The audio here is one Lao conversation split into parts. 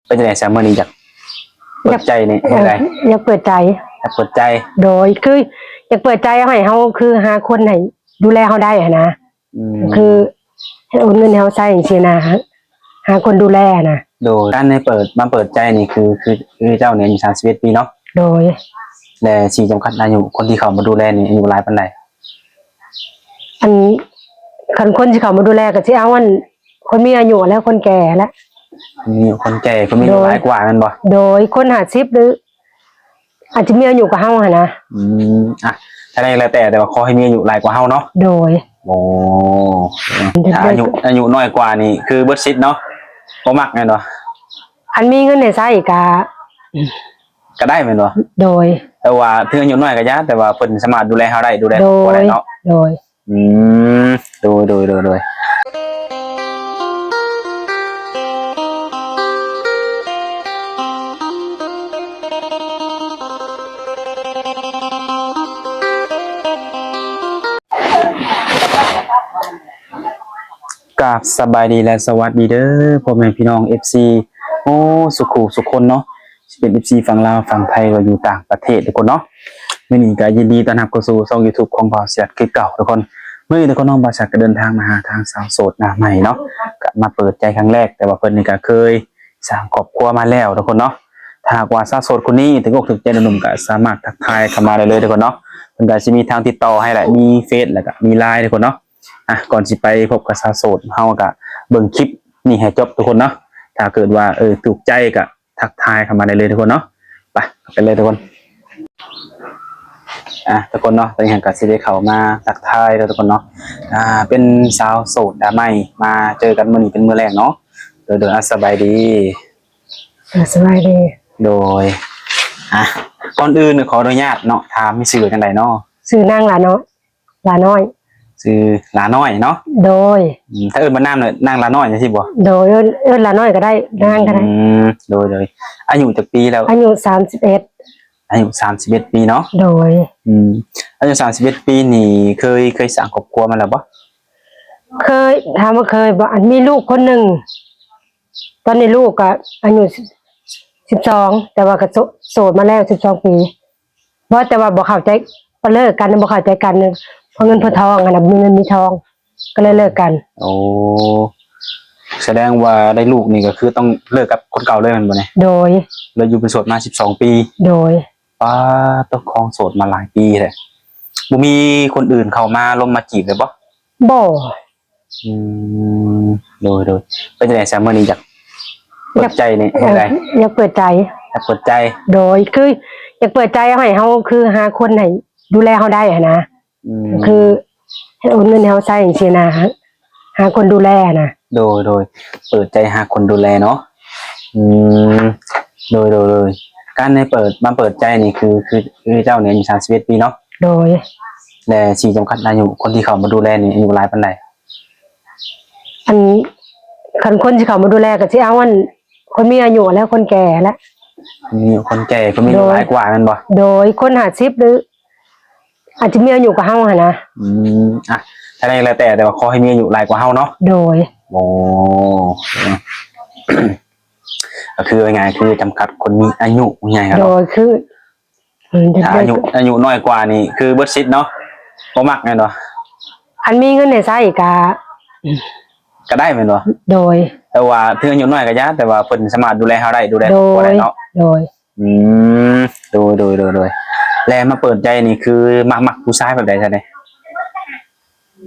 ເປັນຈັ່ງໃດຊະ ມື້ນີ້ຢາກເປີດໃຈນີ້ ຢາກ ເຮັດໃດ? ຢາກເປີດໃຈ ຢາກເປີດໃຈ. ໂດຍ ຄືຢາກເປີດໃຈໃຫ້ເຮົາ ຄືຫາຄົນໃຫ້ດູແລເຮົາໄດ້ຫັ້ນນະ. ອືມ ຄືໃຫ້ໂອນເງິນໃຫ້ເຮົາໃຊ້ຈັ່ງຊີ້ນະ ຫາຄົນດູແລນະ. ໂດຍ ການໃຫ້ເປີດ ມາເປີດໃຈນີ້ ຄື ຄື ຄືເຈົ້ານີ້ອາຍຸສາມສິບເອັດປີເນາະ? ໂດຍ ແລະຊິຈຳກັດອາຍຸຄົນທີ່ເຂົ້າມາດູແລນີ້ ອາຍຸຫຼາຍປານໃດ? ອັນ ຄັນຄົນຊິເຂົ້າມາດູແລກໍຊິເອົາອັນ ຄົນມີອາຍຸແລ້ວ ຄົນແກ່ແລ້ວ. ຄົນມີອາຍຸ ຄົນແກ່ ຄົນມີອາຍຸ ໂດຍ ຫຼາຍກວ່າແມ່ນບໍ່? ໂດຍ ຄົນຫ້າສິບ ຫຼື ອາດຈະມີອາຍຸກວ່າເຮົາຫັ້ນນະ. ອືມ ອ່ະ ທາງໃດກໍແລ້ວແຕ່ ແຕ່ວ່າຂໍໃຫ້ມີອາຍຸຫຼາຍກວ່າເຮົາເນາະ. ໂດຍ ໂອ້ ອືມ ຖ້າອາຍຸ ອາຍຸນ້ອຍກວ່ານີ້ຄືເບິດສິດເນາະ ບໍ່ມັກແມ່ນບໍ່? ຄັນມີເງິນໃຫ້ໃຊ້ກະ ກະໄດ້ແມ່ນບໍ່? ໂດຍ ແຕ່ວ່າເຖິງອາຍຸນ້ອຍກໍຢ່າ ແຕ່ວ່າເພິ່ນສາມາດດູແລເຮົາໄດ້ ດູແລ ໂດຍ ຄອບຄົວໄດ້ເນາະ. ໂດຍ ອືມ ໂດຍ ໂດຍ ໂດຍ ໂດຍ. ກາບສະບາຍດີ ແລະ ສະຫວັດດີເດີ ພໍ່ແມ່ພີ່ນ້ອງ ເອັຟຊີ ໂອ້ ສຸຂູສຸຄົນເນາະ. ຊິເປັນ ເອັຟຊີ ຝັ່ງລາວ ຝັ່ງໄທ ຫຼືວ່າຢູ່ຕ່າງປະເທດທຸກຄົນເນາະ. ມື້ນີ້ກໍຍິນດີຕ້ອນຮັບເຂົ້າສູ່ຊ່ອງ YouTube ຂອງບ່າວສຽດຄືເກົ່າທຸກຄົນ. ມື້ນີ້ທຸກຄົນເນາະ ບ່າວສຽດກໍເດີນທາງມາຫາທາງສາວໂສດໜ້າໃໝ່ເນາະ ກໍມາເປີດໃຈຄັ້ງແລກ ແຕ່ວ່າເພິ່ນນີ້ກໍເຄີຍສ້າງຄອບຄົວມາແລ້ວທຸກຄົນເນາະ. ຖ້າຫາກວ່າສາວໂສດຄົນນີ້ຖືກອົກຖືກໃຈໜຸ່ມໆ ກໍສາມາດທັກທາຍເຂົ້າມາໄດ້ເລີຍທຸກຄົນເນາະ. ເພິ່ນກໍຊິມີທາງຕິດຕໍ່ໃຫ້ແຫຼະ ມີເຟສ ແລ້ວກໍມີ LINE ທຸກຄົນເນາະ. ອ່ະ ກ່ອນຊິໄປພົບກັບສາວໂສດ ເຮົາກໍເບິ່ງຄລິບນີ້ໃຫ້ຈົບທຸກຄົນເນາະ. ຖ້າເກີດວ່າ ເອີ ຖືກໃຈກໍ ທັກທາຍເຂົ້າມາໄດ້ເລີຍທຸກຄົນເນາະ. ໄປ ໄປເລີຍທຸກຄົນ. ອ່ະ ທຸກຄົນເນາະ ຕອນນີ້ກໍຊິໄດ້ເຂົ້າມາທັກທາຍເດີທຸກຄົນເນາະ. ອ່າ ເປັນສາວໂສດໜ້າໃໝ່ ມາເຈີກັນມື້ນີ້ເປັນມື້ແລກເນາະ. ໂດຍ ໂດຍ ອ່ະ ສະບາຍດີ. ເອີ ສະບາຍດີ. ໂດຍ ອ່ະ ກ່ອນອື່ນຂໍອະນຸຍາດເນາະ ຖາມມີຊື່ວ່າຈັ່ງໃດເນາະ? ຊື່ນາງຫຼ້ານ້ອຍ. ຫຼ້ານ້ອຍ ຊື່ຫຼ້ານ້ອຍເນາະ. ໂດຍ ອືມ ຖ້າເອີ້ນວ່ານາມ ນາງຫຼ້ານ້ອຍຈັ່ງຊີ້ບໍ່? ໂດຍ ເອີ້ນ ເອີ້ນຫຼ້ານ້ອຍກໍໄດ້ ນາງກໍໄດ້. ອືມ ໂດຍ ໂດຍ. ອາຍຸຈັກປີແລ້ວ? ອາຍຸສາມສິບເອັດ. ອາຍຸສາມສິບເອັດປີເນາະ. ໂດຍ ອືມ ອາຍຸສາມສິບເອັດປີນີ້ ເຄີຍ ເຄີຍສ້າງຄອບຄົວມາແລ້ວບໍ່? ເຄີຍ ຖາມວ່າເຄີຍບໍ່? ອັນ ມີລູກຄົນໜຶ່ງ ຕອນນີ້ລູກກໍອາຍຸສິບ ສິບສອງ ແຕ່ວ່າກໍໂສ ໂສດມາແລ້ວສິບສອງປີ. ບໍ່ ແຕ່ວ່າບໍ່ເຂົ້າໃຈ ກໍເລີກກັນ ບໍ່ເຂົ້າໃຈກັນ ເພາະເງິນເພາະທອງຫັ້ນນະ ມີເງິນມີທອງ ກໍເລີຍເລີກກັນ. ໂອ້ ສະແດງວ່າໄດ້ລູກນີ້ກໍຄືຕ້ອງເລີກກັບຄົນເກົ່າເລີຍແມ່ນບໍ່ນີ້? ໂດຍ ແລ້ວຢູ່ເປັນໂສດມາສິບສອງປີ. ໂດຍ ປາດໂທ້ ຄອງໂສດມາຫຼາຍປີແທ້ ບໍ່ມີຄົນອື່ນເຂົ້າມາລົມມາຈີບເລີຍບໍ່? ບໍ່. ອືມ ໂດຍ ໂດຍ. ເປັນຈັ່ງໃດຊະ ມື້ນີ້ຢາກເປີດໃຈນີ້ ຢາກ ເຮັດໃດ? ຢາກເປີດໃຈ ຢາກເປີດໃຈ. ໂດຍ ຄືຢາກເປີດໃຈໃຫ້ເຮົາ ຄືຫາຄົນໃຫ້ດູແລເຮົາໄດ້ຫັ້ນນະ. ອືມ ຄືໃຫ້ໂອນເງິນໃຫ້ເຮົາໃຊ້ຈັ່ງຊີ້ນະ ຫາຄົນດູແລນະ. ໂດຍ ໂດຍ. ເປີດໃຈຫາຄົນດູແລເນາະ. ອືມ ໂດຍ ໂດຍ ໂດຍ. ການໃຫ້ເປີດ ມາເປີດໃຈນີ້ ຄື ຄື ຄືເຈົ້ານີ້ອາຍຸສາມສິບເອັດປີເນາະ? ໂດຍ ແລະ ຊິຈຳກັດອາຍຸຄົນທີ່ເຂົ້າມາດູແລນີ້ ອາຍຸຫຼາຍປານໃດ? ອັນ ຄັນຄົນຊິເຂົ້າມາດູແລກໍຊິເອົາອັນ ຄົນມີອາຍຸແລ້ວ ຄົນແກ່ແລ້ວ. ຄົນມີອາຍຸ ຄົນແກ່ ຄົນມີອາຍຸ ໂດຍ ຫຼາຍກວ່າແມ່ນບໍ່? ໂດຍ ຄົນຫ້າສິບ ຫຼື ອາດຈະມີອາຍຸກວ່າເຮົາຫັ້ນນະ. ອືມ ອ່ະ ທາງໃດກໍແລ້ວແຕ່ ແຕ່ວ່າຂໍໃຫ້ມີອາຍຸຫຼາຍກວ່າເຮົາເນາະ. ໂດຍ ໂອ້ ກໍຄືວ່າງ່າຍ ຄືຈຳກັດຄົນມີອາຍຸວ່າງ່າຍເນາະ. ໂດຍ ຄື ອືມ ຖ້າອາຍຸ ອາຍຸນ້ອຍກວ່ານີ້ຄືເບິດສິດເນາະ ບໍ່ມັກແມ່ນບໍ່? ຄັນມີເງິນໃຫ້ໃຊ້ກະ ກະໄດ້ແມ່ນບໍ່? ໂດຍ ແຕ່ວ່າເຖິງອາຍຸນ້ອຍກະຢ່າ ແຕ່ວ່າເພິ່ນສາມາດດູແລເຮົາໄດ້ ດູແລຄອບຄົວໄດ້ເນາະ. ໂດຍ ໂດຍ ອືມ ໂດຍ ໂດຍ ໂດຍ ໂດຍ. ແລະ ມາເປີດໃຈນີ້ຄືມັກ ມັກຜູ້ຊາຍແບບໃດຊະເດ?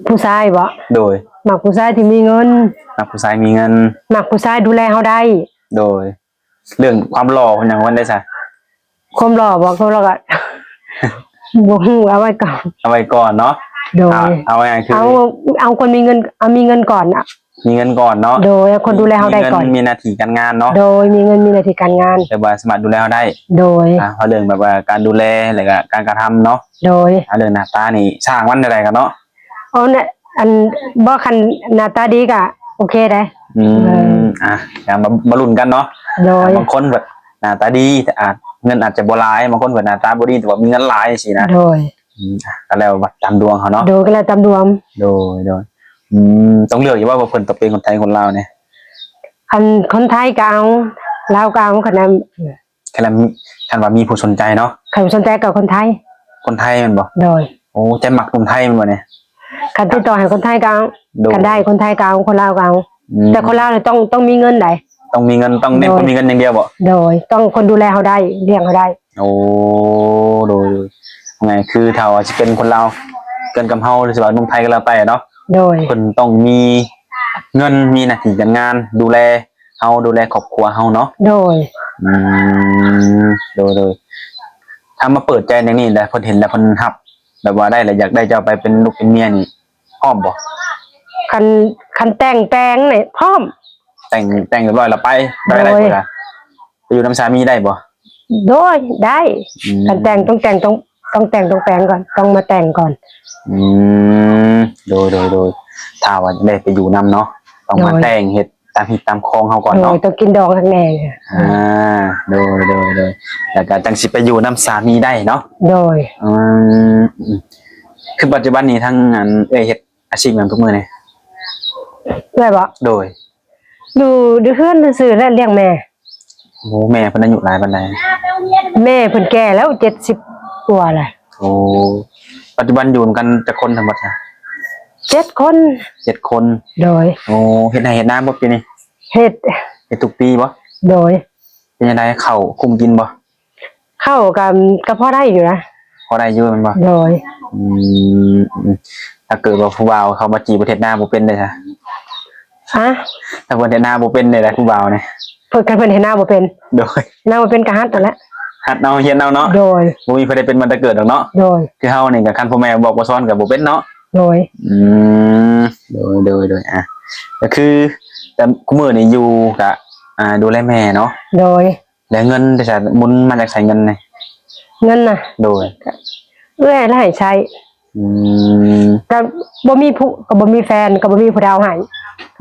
ຜູ້ຊາຍບໍ? ໂດຍ ມັກຜູ້ຊາຍທີ່ມີເງິນ. ມັກຜູ້ຊາຍມີເງິນ. ມັກຜູ້ຊາຍດູແລເຮົາໄດ້. ໂດຍ ເລື່ອງຄວາມຫຼໍ່ຫຍັງມັນໄດ້ຊະ? ຄວາມຫຼໍ່ບໍ? ຄວາມຫຼໍ່ກະ ບໍ່ຮູ້ ເອົາໄວ້ກ່ອນ ເອົາໄວ້ກ່ອນເນາະ. ໂດຍ ເອົາ ເອົາງ່າຍໆ ຄື ເອົາ ເອົາຄົນມີເງິນ ເອົາມີເງິນກ່ອນອະ. ມີເງິນກ່ອນເນາະ. ໂດຍ ເອົາຄົນດູແລເຮົາໄດ້ກ່ອນ. ມີເງິນ ມີໜ້າທີ່ການງານເນາະ. ໂດຍ ມີເງິນ ມີໜ້າທີ່ການງານ ແບບວ່າສາມາດດູແລເຮົາໄດ້. ໂດຍ ອ່າ ເວົ້າເລື່ອງແບບວ່າການດູແລ ແລ້ວກະການກະທຳເນາະ. ໂດຍ ອ່າ ເລື່ອງໜ້າຕານີ້ ຊ່າງມັນ ເທົ່າໃດກໍເນາະ. ເອົານະ ອັນ ບໍ່ ຄັນໜ້າຕາດີກະໂອເຄໄດ໋. ອືມ ເອີ ອ່ະ ຢ່າງມາ ມາລຸ້ນກັນເນາະ. ໂດຍ ບາງຄົນແບບໜ້າຕາດີ ແຕ່ອາດ ເງິນອາດຈະບໍ່ຫຼາຍ ບາງຄົນແບບໜ້າຕາບໍ່ດີ ແຕ່ວ່າມີເງິນຫຼາຍຊີ້ນະ. ໂດຍ ອືມ ອ່ະ ກໍແລ້ວແບບຕາມດວງເຮົາເນາະ. ໂດຍ ກໍແລ້ວຕາມດວງ. ໂດຍ ໂດຍ. ອືມ ຕ້ອງເລືອກຢູ່ວ່າ ວ່າເພິ່ນຕ້ອງເປັນຄົນໄທ ຄົນລາວນີ້? ຄັນຄົນໄທກໍເອົາ ລາວກໍເອົາ ຄັນນັ້ນ ຄັນລະມີ ຄັນວ່າມີຜູ້ສົນໃຈເນາະ. ຄັນສົນໃຈກໍຄົນໄທ. ຄົນໄທແມ່ນບໍ່? ໂດຍ. ໂອ້ ໃຈມັກໜຸ່ມໄທແມ່ນບໍ່ນີ້? ຄັນຕິດຕໍ່ໃຫ້ຄົນໄທກໍເອົາ. ໂດຍ. ຄັນໄດ້ຄົນໄທກໍເອົາ ຄົນລາວກໍເອົາ. ອືມ ແຕ່ຄົນລາວນີ້ຕ້ອງ ຕ້ອງມີເງິນໃດ໋. ຕ້ອງມີເງິນ ຕ້ອງເນັ້ນ ໂດຍ ຄົນມີເງິນຢ່າງດຽວບໍ່? ໂດຍ. ຕ້ອງຄົນດູແລເຮົາໄດ້ ລ້ຽງເຮົາໄດ້. ໂອ້ ໂດຍ ງ່າຍ ຄືຖ້າວ່າຊິເປັນຄົນລາວ ເກີນກັບເຮົາ ຫຼືຊິວ່າໜຸ່ມໄທກໍແລ້ວແຕ່ເນາະ. ໂດຍ. ເພິ່ນຕ້ອງມີເງິນ ມີໜ້າທີ່ການງານ ດູແລ ເຮົາ ດູແລຄອບຄົວເຮົາເນາະ. ໂດຍ. ອືມ ໂດຍ ໂດຍ. ຖ້າມາເປີດໃຈແນວນີ້ແຫຼະ ເພິ່ນເຫັນແລ້ວເພິ່ນຮັບ ແບບວ່າໄດ້ແລ້ວ ຢາກໄດ້ເຈົ້າໄປເປັນລູກເປັນເມຍນີ້ ພ້ອມບໍ່? ຄັນ ຄັນແຕ່ງແປງນີ້ພ້ອມ. ແຕ່ງ ແຕ່ງຮຽບຮ້ອຍແລ້ວໄປ ໄປໄດ້ ໂດຍ ພຸ້ນລະ ໄປຢູ່ນຳສາມີໄດ້ບໍ່? ໂດຍ ໄດ້. ອືມ ຄັນແຕ່ງຕ້ອງແຕ່ງ ຕ້ອງ ຕ້ອງແຕ່ງຕ້ອງແປງກ່ອນ ຕ້ອງມາແຕ່ງກ່ອນ. ອືມ ໂດຍ ໂດຍ ໂດຍ. ຖ້າວ່າຢາກໄດ້ໄປຢູ່ນຳເນາະ ຕ້ອງມາ ໂດຍ ແຕ່ງເຮັດ ຕາມຮີດຕາມຄອງເຮົາກ່ອນເນາະ. ໂດຍ ຕ້ອງກິນດອງຄັກແນ່. ອ່າ ໂດຍ ໂດຍ ໂດຍ. ແລ້ວກໍຈັ່ງຊິໄປຢູ່ນຳສາມີໄດ້ເນາະ. ໂດຍ. ອືມ ຄືປັດຈຸບັນນີ້ທາງອັນເອື້ອຍເຮັດອາຊີບຫຍັງທຸກມື້ນີ້? ເອື້ອຍບໍ? ໂດຍ. ຢູ່ ຢູ່ເຮືອນຊື່ໆ ແລະລ້ຽງແມ່. ໂອ້ ແມ່ເພິ່ນອາຍຸຫຼາຍປານໃດ? ແມ່ເພິ່ນແກ່ແລ້ວ ເຈັດສິບກວ່າແລ້ວ. ໂອ້ ປັດຈຸບັນຢູ່ນຳກັນຈັກຄົນທັງໝົດນະ? ເຈັດຄົນ. ເຈັດຄົນ. ໂດຍ. ໂອ້ ເຮັດໄຮ່ເຮັດນາບໍ່ປີນີ້? ເຮັດ. ເຮັດທຸກປີບໍ່? ໂດຍ. ເປັນຈັ່ງໃດ ເຂົ້າກຸ້ມກິນບໍ່? ເຂົ້າກໍ ກໍພໍໄດ້ຢູ່ນະ. ພໍໄດ້ຢູ່ແມ່ນບໍ່? ໂດຍ. ອືມ ອືມ ຖ້າເກີດວ່າຜູ້ບ່າວເຂົ້າມາຈີບ ເຮັດນາບໍ່ເປັນເດ້ຊະ? ຮະ? ຖ້າເພິ່ນເຮັດນາບໍ່ເປັນເດ້ ຜູ້ບ່າວນີ້? ເພິ່ນ ຄັນເພິ່ນເຮັດນາບໍ່ເປັນ. ໂດຍ. ນາບໍ່ເປັນກໍຫັດຫັ້ນແຫຼະ. ຫັດເອົາ ຮຽນເອົາເນາະ. ໂດຍ. ບໍ່ມີໃຜໄດ້ເປັນມາແຕ່ເກີດດອກເນາະ. ໂດຍ. ຄືເຮົານີ້ກໍ ຄັນພໍ່ແມ່ບອກບໍ່ສອນກໍບໍ່ເປັນເນາະ. ໂດຍ. ອືມ ໂດຍ ໂດຍ ໂດຍ. ອ່ະ ກໍຄື ແຕ່ຄູ່ມື້ນີ້ຢູ່ກະ ອ່າ ດູແລແມ່ເນາະ. ໂດຍ. ແລ້ວເງິນເດຊະ ບຸນມາຈາກໃສເງິນນີ້? ເງິນນະ? ໂດຍ. ເອື້ອຍລະໃຫ້ໃຊ້. ອືມ ກໍບໍ່ມີຜູ້ ກໍບໍ່ມີແຟນ ກໍບໍ່ມີຜູ້ໃດເອົາໃຫ້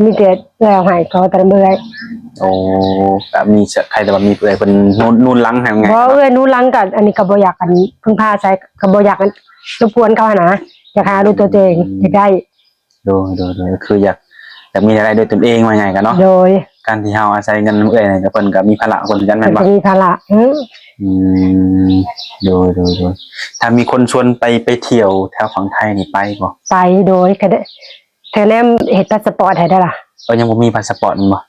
ມີແຕ່ເອື້ອຍເອົາໃຫ້ ຂໍແຕ່ນຳເອື້ອຍ. ໂອ້ ກໍມີ ໃຄ່ແຕ່ວ່າມີເອື້ອຍເພິ່ນໜູນ ໜູນຫຼັງໃຫ້. ບໍ່ ເອື້ອຍໜູນຫຼັງ ກໍອັນນີ້ກໍບໍ່ຢາກ ອັນ ເພິ່ງພາໃຊ້ ກໍບໍ່ຢາກ ອັນ ລົບກວນເຂົາຫັ້ນນະ ຢາກຫາດ້ວຍຕົວເອງ. ອືມ ຢາກໄດ້. ໂດຍ ໂດຍ ໂດຍ. ຄືຢາກ ຢາກມີລາຍໄດ້ດ້ວຍຕົນເອງ ວ່າງ່າຍກັນເນາະ. ໂດຍ. ການທີ່ເຮົາອາໄສເງິນນຳເອື້ອຍນີ້ ກໍເພິ່ນກໍມີພາລະເພິ່ນຄືກັນແມ່ນບໍ່? ເພິ່ນກໍມີພາລະ. ອືມ ອືມ ໂດຍ ໂດຍ ໂດຍ. ຖ້າມີຄົນຊວນໄປ ໄປທ່ຽວແຖວຝັ່ງໄທນີ້ໄປບໍ່? ໄປ. ໂດຍ. ກະໄດ້ ກໍແນມເຮັດພາສະປອດໃຫ້ໄດ້ລະ. ເອີ ຍັງບໍ່ມີພາສະປອດແມ່ນບໍ່?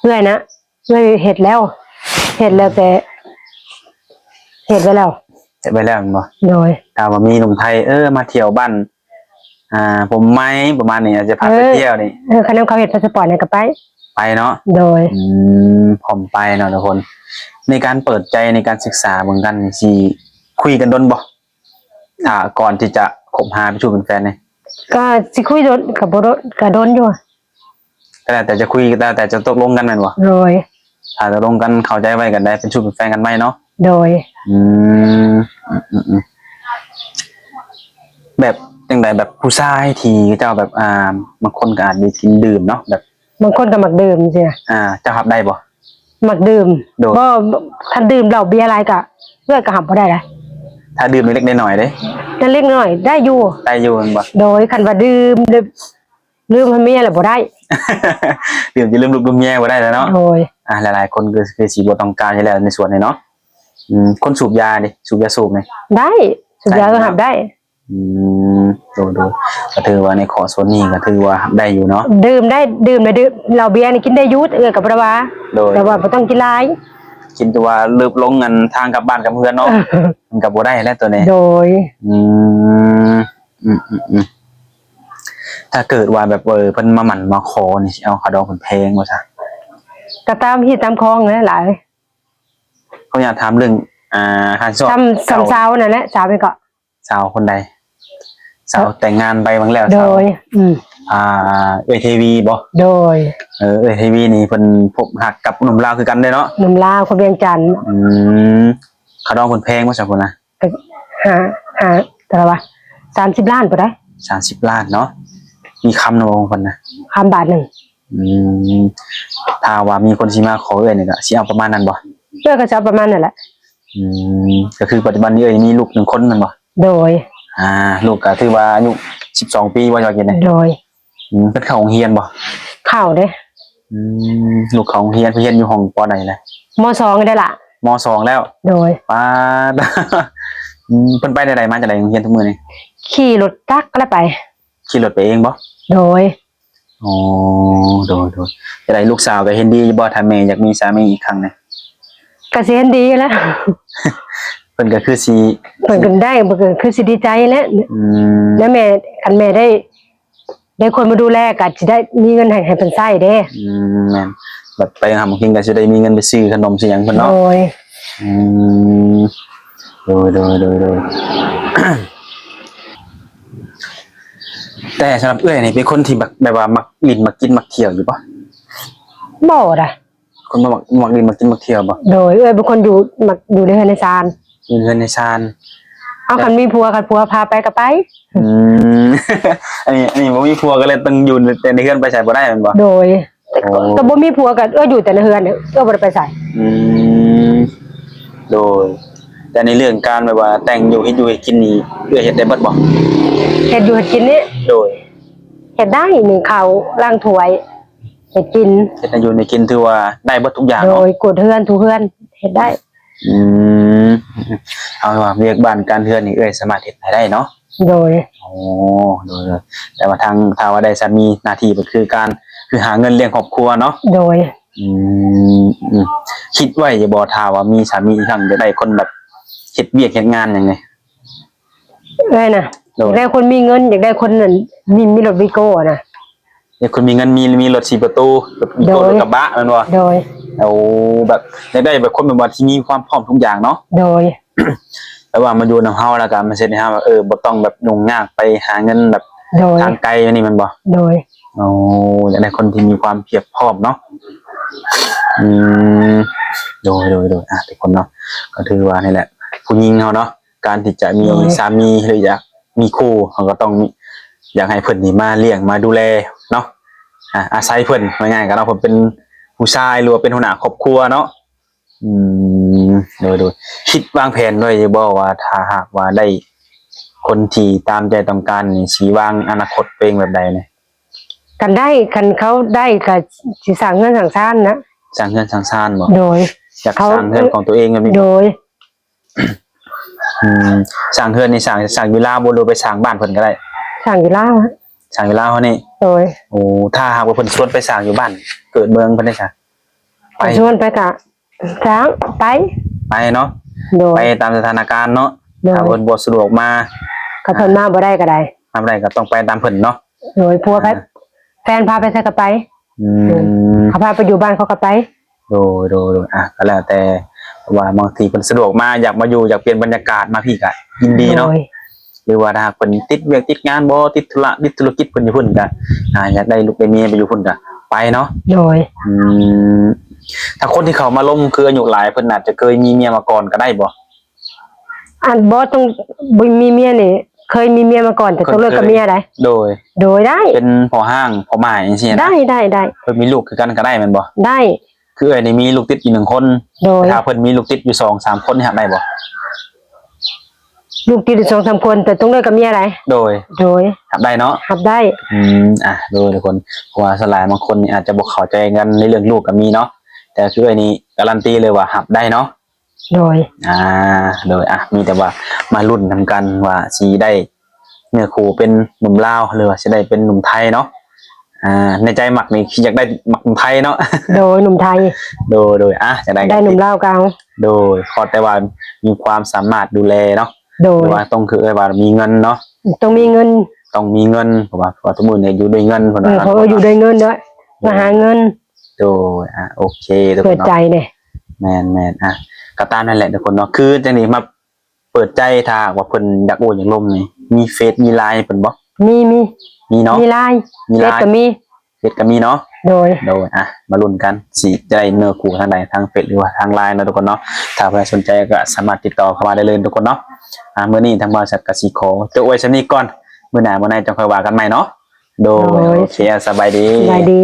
ເອື້ອຍນະ ເອື້ອຍເຮັດແລ້ວ ເຮັດແລ້ວ ແຕ່ເຮັດໄວ້ແລ້ວ. ເຮັດໄວ້ແລ້ວແມ່ນບໍ່? ໂດຍ. ຖ້າວ່າມີໜຸ່ມໄທ ເອີ ມາທ່ຽວບ້ານ ອ່າ ຜົມໄມ ປະມານນີ້ ອາດຈະພາໄປທ່ຽວນີ້. ເອີ ຄັນເຂົາເຮັດພາສະປອດນີ້ກໍໄປ. ໄປເນາະ. ໂດຍ. ອືມ ພ້ອມໄປເນາະທຸກຄົນ. ໃນການເປີດໃຈ ໃນການສຶກສາເບິ່ງກັນນີ້ ຊິຄຸຍກັນດົນບໍ່? ຖ້າກ່ອນທີ່ຈະຄົບຫາເປັນຊູ້ເປັນແຟນນີ້. ກໍຊິຄຸຍດົນ ກໍບໍ່ດົນ ກໍດົນຢູ່. ກໍແລ້ວແຕ່ຈະຄຸຍ ແລ້ວແຕ່ຈະຕົກລົງກັນແມ່ນບໍ່? ໂດຍ. ຖ້າຕົກລົງກັນເຂົ້າໃຈໄວ້ກໍໄດ້ເປັນຊູ້ເປັນແຟນກັນໃໝ່ເນາະ. ໂດຍ. ອືມ ອືມ ອືມ ແບບຈັ່ງໃດ ແບບຜູ້ຊາຍທີ່ເຈົ້າແບບ ອ່າ ບາງຄົນກໍອາດຈະກິນດື່ມເນາະ ແບບ ບາງຄົນກໍມັກດື່ມຊີ້ນະ. ອ່າ ເຈົ້າຮັບໄດ້ບໍ່? ມັກດື່ມ. ໂດຍ. ບໍ່ ບໍ່ ຄັນດື່ມເຫຼົ້າເບຍຫຼາຍກະ ເອື້ອຍກະຮັບບໍ່ໄດ້ໃດ໋. ຖ້າດື່ມເລັກໆນ້ອຍໆເດ້? ເລັກໆນ້ອຍໆໄດ້ຢູ່. ໄດ້ຢູ່ແມ່ນບໍ່? ໂດຍ. ຄັນວ່າດື່ມ ດື່ມ ລືມເມຍແລ້ວບໍ່ໄດ້. ດື່ມຈະລືມລູກລືມເມຍບໍ່ໄດ້ແລ້ວເນາະ. ໂດຍ. ອ່າ ຫຼາຍໆຄົນກໍຄືຊິບໍ່ຕ້ອງການຢູ່ແລ້ວໃນສ່ວນນີ້ເນາະ. ອືມ ຄົນສູບຢາເດ້? ສູບຢາສູບນີ້? ໄດ້ ສູບຢາ ໄດ້ເນາະ ເອີ ຮັບໄດ້. ອືມ ໂດຍ ໂດຍ. ກໍຖືວ່າໃນຂໍ້ສ່ວນນີ້ກໍຖືວ່າຮັບໄດ້ຢູ່ເນາະ. ດື່ມໄດ້ ດື່ມໄດ້ ດື່ມເຫຼົ້າເບຍນີ້ກິນໄດ້ຢູ່ ເອື້ອຍກໍບໍ່ໄດ້ວ່າ. ໂດຍ. ແຕ່ວ່າບໍ່ຕ້ອງກິນຫຼາຍ ກິນແຕ່ວ່າເລີບລົງອັນທາງກັບບ້ານກັບເຮືອນເນາະ. ມັນກໍບໍ່ໄດ້ແລ້ວໂຕນີ້. ໂດຍ. ອືມ ອືມ ອືມ ອືມ. ຖ້າເກີດວ່າແບບ ເອີ ເພິ່ນມາໝັ້ນມາຂໍນີ້ ຊິເອົາຄ່າດອງເພິ່ນແພງບໍ່ຊະ? ກໍຕາມຮີດຕາມຄອງແຫຼະຫຼາຍ. ຂໍອະນຸຍາດຖາມເລື່ອງ ອ່າ ຄ່າສິນສອດ. ຊຳ ຊຳຊາວນັ້ນແຫຼະ ຊາວນີ້ກໍ ສາວຄົນໃດ? ສາວແຕ່ງງານໄປບາງແລ້ວ. ໂດຍ. ອືມ ອ່າ ເອື້ອຍເທວີບໍ? ໂດຍ. ເອີ ເອື້ອຍເທວີນີ້ເພິ່ນພົບຮັກກັບໜຸ່ມລາວຄືກັນເດ້ເນາະ? ໜຸ່ມລາວຄົນວຽງຈັນ. ອືມ ຄ່າດອງເພິ່ນແພງບໍ່ຊະພຸ້ນນະ? ກໍຫ້າ ຫ້າ ເທົ່າໃດວະ ສາມສິບລ້ານພຸ້ນໃດ໋. ສາມສິບລ້ານເນາະ. ມີຄຳນຳບໍ່ຂອງເພິ່ນນະ? ຄຳບາດໜຶ່ງ. ອືມ ຖ້າວ່າມີຄົນຊິມາຂໍເອື້ອຍນີ້ ກໍຊິເອົາປະມານນັ້ນບໍ່? ເອື້ອຍກໍຊິເອົາປະມານນັ້ນແຫຼະ. ອືມ ກໍຄືປັດຈຸບັນນີ້ເອື້ອຍມີລູກໜຶ່ງຄົນແມ່ນບໍ່? ໂດຍ. ອ່າ ລູກກໍຖືວ່າອາຍຸສິບສອງປີບໍ່ ເຈົ້າວ່າກິນນີ້? ໂດຍ. ອືມ ເພິ່ນເຂົ້າໂຮງຮຽນບໍ່? ເຂົ້າເດ້. ອືມ ລູກເຂົ້າໂຮງຮຽນ ເພິ່ນຮຽນຢູ່ຫ້ອງ ປ.ໃດລະ? ມ.ສອງ ນີ້ແຫຼະ. ມ.ສອງ ແລ້ວ? ໂດຍ. ປາດ ອືມ ເພິ່ນໄປແນວໃດ ມາຈັ່ງໃດໂຮງຮຽນທຸກມື້ນີ້? ຂີ່ລົດຈັກແລ້ວໄປ. ຂີ່ລົດໄປເອງບໍ່? ໂດຍ. ອໍ ໂດຍໆ ຈັ່ງໃດລູກສາວກໍເຫັນດີຢູ່ບໍ່ ຖ້າແມ່ຢາກມີສາມີອີກຄັ້ງນະ? ກໍຊິເຫັນດີແຫຼະ. ເພິ່ນກໍຄືຊິ ເພິ່ນກໍໄດ້ ເພິ່ນກໍຄືຊິດີໃຈແຫຼະ. ອືມ ແລ້ວແມ່ ຄັນແມ່ໄດ້ ໄດ້ຄົນມາດູແລ ກໍຊິໄດ້ມີເງິນໃຫ້ ໃຫ້ເພິ່ນໃຊ້ເດ້. ອືມ ແມ່ນ ແບບໄປຫາໝາກກິນກໍຊິໄດ້ມີເງິນໄປຊື້ຂະໜົມຊື້ຫຍັງເພິ່ນເນາະ. ໂດຍ. ອືມ ໂດຍໆໆໆ ແຕ່ສຳລັບເອື້ອຍນີ້ເປັນຄົນທີ່ແບບ ແບບວ່າມັກຫຼິ້ນ ມັກກິນ ມັກທ່ຽວຢູ່ບໍ່? ບໍ່ດະ. ຄົນບໍ່ມັກ ມັກຫຼິ້ນ ມັກກິນ ມັກທ່ຽວບໍ່? ໂດຍ ເອື້ອຍເປັນຄົນຢູ່ ມັກຢູ່ໃນເຮືອນໃນຊານ. ຢູ່ເຮືອນໃນຊານ. ເອົາ ແລ້ວ ຄັນມີຜົວ ຄັນຜົວພາໄປກໍໄປ. ອືມ ອັນນີ້ ອັນນີ້ບໍ່ມີຜົວກໍເລີຍຕ້ອງຢູ່ແຕ່ໃນເຮືອນ ໄປໃສບໍ່ໄດ້ແມ່ນບໍ່? ໂດຍ. ໂອ້ ກໍບໍ່ມີຜົວກໍເອື້ອຍຢູ່ແຕ່ໃນເຮືອນ ເອື້ອຍບໍ່ໄດ້ໄປໃສ. ອືມ ໂດຍ. ແຕ່ໃນເລື່ອງການແບບວ່າແຕ່ງຢູ່ ເຮັດຢູ່ເຮັດກິນນີ້ ເອື້ອຍເຮັດໄດ້ເບິດບໍ່? ເຮັດຢູ່ເຮັດກິນນີ້? ໂດຍ. ເຮັດໄດ້ ໜຶ້ງເຂົ້າ ລ້າງຖ້ວຍ ເຮັດກິນ ເຮັດໃຫ້ຢູ່ໃຫ້ກິນ ຖືວ່າໄດ້ເບິດທຸກຢ່າງເນາະ. ໂດຍ. ກວາດເຮືອນ ຖູເຮືອນ ເຮັດໄດ້. ອືມ ເອົາວ່າວຽກບ້ານການເຮືອນນີ້ເອື້ອຍສາມາດເຮັດໃຫ້ໄດ້ເນາະ. ໂດຍ. ໂອ້ ໂດຍໆ ແຕ່ວ່າທາງ ຖ້າວ່າໄດ້ສາມີ ໜ້າທີ່ກໍຄືການ ຄືຫາເງິນລ້ຽງຄອບຄົວເນາະ. ໂດຍ. ອືມ ອືມ ຄິດໄວ້ຢູ່ບໍ່ ຖ້າວ່າມີສາມີອີກຄັ້ງ ຢາກໄດ້ຄົນແບບເຮັດວຽກເຮັດງານຫຍັງນີ້? ເອື້ອຍນະ ໂດຍ ຢາກໄດ້ຄົນມີເງິນ ຢາກໄດ້ຄົນນັ້ນ ມີ ມີລົດວີໂກ້ນະ. ຢາກຄົນມີເງິນ ມີ ມີລົດສີ່ປະຕູ ແບບວີໂກ້ ໂດຍ ລົດກະບະແມ່ນບໍ່? ໂດຍ. ໂອ້ ແບບຢາກໄດ້ແບບຄົນແບບວ່າທີ່ມີຄວາມພ້ອມທຸກຢ່າງເນາະ. ໂດຍ. ແບບວ່າມາຢູ່ນຳເຮົາ ແລ້ວກໍມາເຮັດໃຫ້ເຮົາແບບ ເອີ ບໍ່ຕ້ອງແບບຫຍຸ້ງຍາກໄປຫາເງິນແບບ ໂດຍ ທາງໄກນີ້ແມ່ນບໍ່? ໂດຍ. ໂອ້ ຢາກໄດ້ຄົນທີ່ມີຄວາມພຽບພ້ອມເນາະ. ອືມ ໂດຍໆໆ ອ່າ ທຸກຄົນເນາະ ກໍຖືວ່ານີ້ແຫຼະ ຜູ້ຍິງເຮົາເນາະ ການທີ່ຈະມີ ໂດຍ ສາມີ ຫຼື ຢາກມີຄູ່ ເຮົາກໍຕ້ອງມີ ຢາກໃຫ້ເພິ່ນນີ້ມາລ້ຽງມາດູແລເນາະ. ອາ ອາໄສເພິ່ນ ວ່າງ່າຍໆ ກໍເນາະ ເພິ່ນເປັນຜູ້ຊາຍ ຫຼືວ່າເປັນຫົວໜ້າຄອບຄົວເນາະ. ອືມ ໂດຍໆ ຄິດວາງແຜນໄວ້ຢູ່ບໍ່ວ່າ ຖ້າຫາກວ່າໄດ້ຄົນທີ່ຕາມໃຈຕ້ອງການນີ້ ຊິວາງອະນາຄົດຕົວເອງແບບໃດນີ້? ຄັນໄດ້ ຄັນເຂົາໄດ້ກໍຊິສ້າງເຮືອນສ້າງຊານນະ. ສ້າງເຮືອນສ້າງຊານບໍ່? ໂດຍ. ຢາກ ເຂົາ ສ້າງເຮືອນຂອງຕົວເອງແບບນີ້? ໂດຍ. ອືມ ສ້າງເຮືອນນີ້ສ້າງ ສ້າງຢູ່ລາວບໍ່ ຫຼືໄປສ້າງບ້ານເພິ່ນກໍໄດ້? ສ້າງຢູ່ລາວ. ສ້າງຢູ່ລາວເຮົານີ້? ໂດຍ. ໂອ້ ຖ້າຫາກວ່າເພິ່ນຊວນໄປສ້າງຢູ່ບ້ານເກີດເມືອງເພິ່ນເດ້ຊະ? ໄປ ເພິ່ນຊວນໄປກະສ້າງ ໄປ ໄປເນາະ. ໂດຍ. ໄປຕາມສະຖານະການເນາະ. ໂດຍ. ຖ້າເພິ່ນບໍ່ສະດວກມາ ຄັນເພິ່ນມາບໍ່ໄດ້ກໍໄດ້ ມາບໍ່ໄດ້ກໍຕ້ອງໄປຕາມເພິ່ນເນາະ. ໂດຍ. ຜົວໄປ ອ່າ ແຟນພາໄປໃສກໍໄປ. ອືມ ໂດຍ. ເຂົາພາໄປຢູ່ບ້ານເຂົາກໍໄປ. ໂດຍ ໂດຍ ໂດຍ ອ່ະ ກໍແລ້ວແຕ່ ເພາະວ່າບາງທີເພິ່ນສະດວກມາ ຢາກມາຢູ່ ຢາກປ່ຽນບັນຍາກາດ ມາພີ້ກໍຍິນດີເນາະ. ໂດຍ. ຫຼືວ່າຖ້າຫາກເພິ່ນຕິດວຽກຕິດງານບໍ ຕິດທຸລະ ຕິດທຸລະກິດເພິ່ນຢູ່ພຸ້ນກໍ ອ່າ ຢາກໄດ້ລູກໄດ້ເມຍໄປຢູ່ພຸ້ນກໍໄປເນາະ. ໂດຍ. ອືມ ຖ້າຄົນທີ່ເຂົ້າມາລົມຄືອາຍຸຫຼາຍ ເພິ່ນອາດຈະເຄີຍມີເມຍມາກ່ອນກໍໄດ້ບໍ? ອັນບໍ່ຕ້ອງ ບໍ່ມີເມຍນີ້ ເຄີຍມີເມຍມາກ່ອນ ແຕ່ຕ້ອງເລີກກັບເມຍໃດ໋. ໂດຍ. ໂດຍ ໄດ້ ເປັນພໍ່ຮ້າງພໍ່ໝ້າຍຈັ່ງຊີ້ນະ. ໄດ້ ໄດ້ ໄດ້. ເພິ່ນມີລູກຄືກັນກໍໄດ້ແມ່ນບໍ່? ໄດ້. ຄືເອື້ອຍນີ້ມີລູກຕິດຢູ່ໜຶ່ງຄົນ. ໂດຍ. ຖ້າເພິ່ນມີລູກຕິດຢູ່ສອງສາມຄົນນີ້ຮັບໄດ້ບໍ່? ລູກຕິດຢູ່ສອງສາມຄົນ ແຕ່ຕ້ອງເລີກກັບເມຍໃດ໋. ໂດຍ. ໂດຍ. ຮັບໄດ້ເນາະ? ຮັບໄດ້. ອືມ ອ່ະ ໂດຍ ທຸກຄົນ ເພາະວ່າສ່ວນຫຼາຍບາງຄົນນີ້ອາດຈະບໍ່ເຂົ້າໃຈກັນໃນເລື່ອງລູກກໍມີເນາະ ແຕ່ຄືເອື້ອຍນີ້ກາຣັນຕີເລີຍວ່າຮັບໄດ້ເນາະ. ໂດຍ. ອ່າ ໂດຍ ອ່ະ ມີແຕ່ວ່າມາລຸ້ນນຳກັນວ່າຊິໄດ້ເນື້ອຄູ່ເປັນໜຸ່ມລາວ ຫຼືວ່າຊິໄດ້ເປັນໜຸ່ມໄທເນາະ. ອ່າ ໃນໃຈມັກນີ້ຄືຢາກໄດ້ມັກໜຸ່ມໄທເນາະ. ໂດຍ ໜຸ່ມໄທ. ໂດຍ ໂດຍ ອ່ະ ຈະໄດ້ ໄດ້ໜຸ່ມລາວກໍເອົາ. ໂດຍ ຂໍແຕ່ວ່າມີຄວາມສາມາດດູແລເນາະ. ໂດຍ. ຫຼືວ່າຕ້ອງຄືວ່າມີເງິນເນາະ. ຕ້ອງມີເງິນ. ຕ້ອງມີເງິນ ເພາະວ່າ ເພາະວ່າທຸກມື້ນີ້ຢູ່ດ້ວຍເງິນ ເພິ່ນວ່າ. ເອີ ເພາະວ່າຢູ່ດ້ວຍເງິນເນາະ ມາຫາເງິນ. ໂດຍ ອ່ະ ໂອເຄ ທຸກຄົນເນາະ. ເປີດໃຈເດ້. ແມ່ນໆ ອ່ະ ກໍຕາມນັ້ນແຫຼະທຸກຄົນເນາະ ຄືຈັ່ງນີ້ມາເປີດໃຈ ຖ້າຫາກວ່າເພິ່ນຢາກໂອ້ຢາກລົມນີ້ ມີເຟສ ມີໄລນ໌ເພິ່ນບໍ່? ມີ ມີ ມີເນາະ. ມີໄລນ໌ ມີໄລນ໌ ເຟສກໍມີ ເຟສກໍມີເນາະ. ໂດຍ ໂດຍ ອ່ະ ມາລຸ້ນກັນ ຊິຈະໄດ້ເນື້ອຄູ່ທາງໃດ ທາງເຟສ ຫຼືວ່າທາງໄລນ໌ເນາະທຸກຄົນເນາະ. ຖ້າເພິ່ນສົນໃຈກໍສາມາດຕິດຕໍ່ເຂົ້າມາໄດ້ເລີຍທຸກຄົນເນາະ. ອ່ະ ມື້ນີ້ທາງບ່າວສັກກໍຊິຂໍຈົບໄວ້ສ່ຳນີ້ກ່ອນ ມື້ໜ້າມື້ໃນຈັ່ງຄ່ອຍວ່າກັນໃໝ່ເນາະ. ໂດຍ ໂດຍ ໂອເຄ ສະບາຍດີ ສະບາຍດີ.